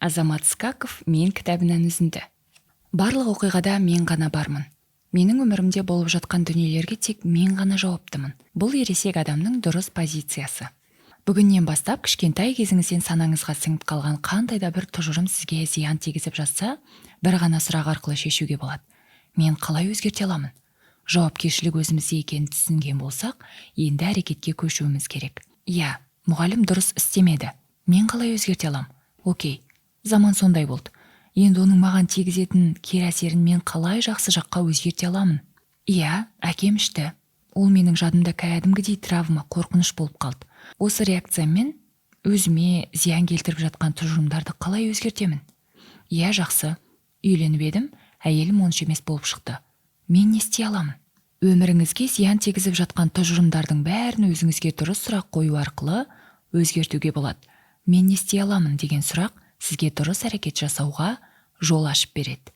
Азамат Скаков, «Мен» кітабынан үзінді. Барлық оқиғада мен ғана бармын. Менің өмірімде болып жатқан дүниелерге тек мен ғана жауаптымын. Бұл ересек адамның дұрыс позициясы. Бүгіннен бастап кішкентай кезіңізден санаңызға сіңіп қалған қандай да бір тұжырым сізге зиян тигізіп жатса, бір ғана сұрақ арқылы шешуге болады: мен қалай өзгерте аламын? Жауапкершілік өзімізде екенін түсінген болсақ, енді әрекетке көшуіміз керек. Иә, мұғалім дұрыс істемеді. Мен қалай өзгерте аламын? Окей, заман сондай болды. Енді оның маған тигізетін кері әсерін мен қалай жақсы жаққа өзгерте аламын? Иә, әкем ішті. Ол менің жадымда кәдімгідей травма, қорқыныш болып қалды. Осы реакциямен өзіме зиян келтіріп жатқан тұжырымдарды қалай өзгертемін? Иә, жақсы, үйленіп едім, әйелім онша емес болып шықты. Мен не істей аламын? Өміріңізге зиян тигізіп жатқан тұжырымдардың бәрін өзіңізге дұрыс сұрақ қою арқылы өзгертуге болады. «Мен не істей аламын?» деген сұрақ сізге дұрыс әрекет жасауға жол ашып береді.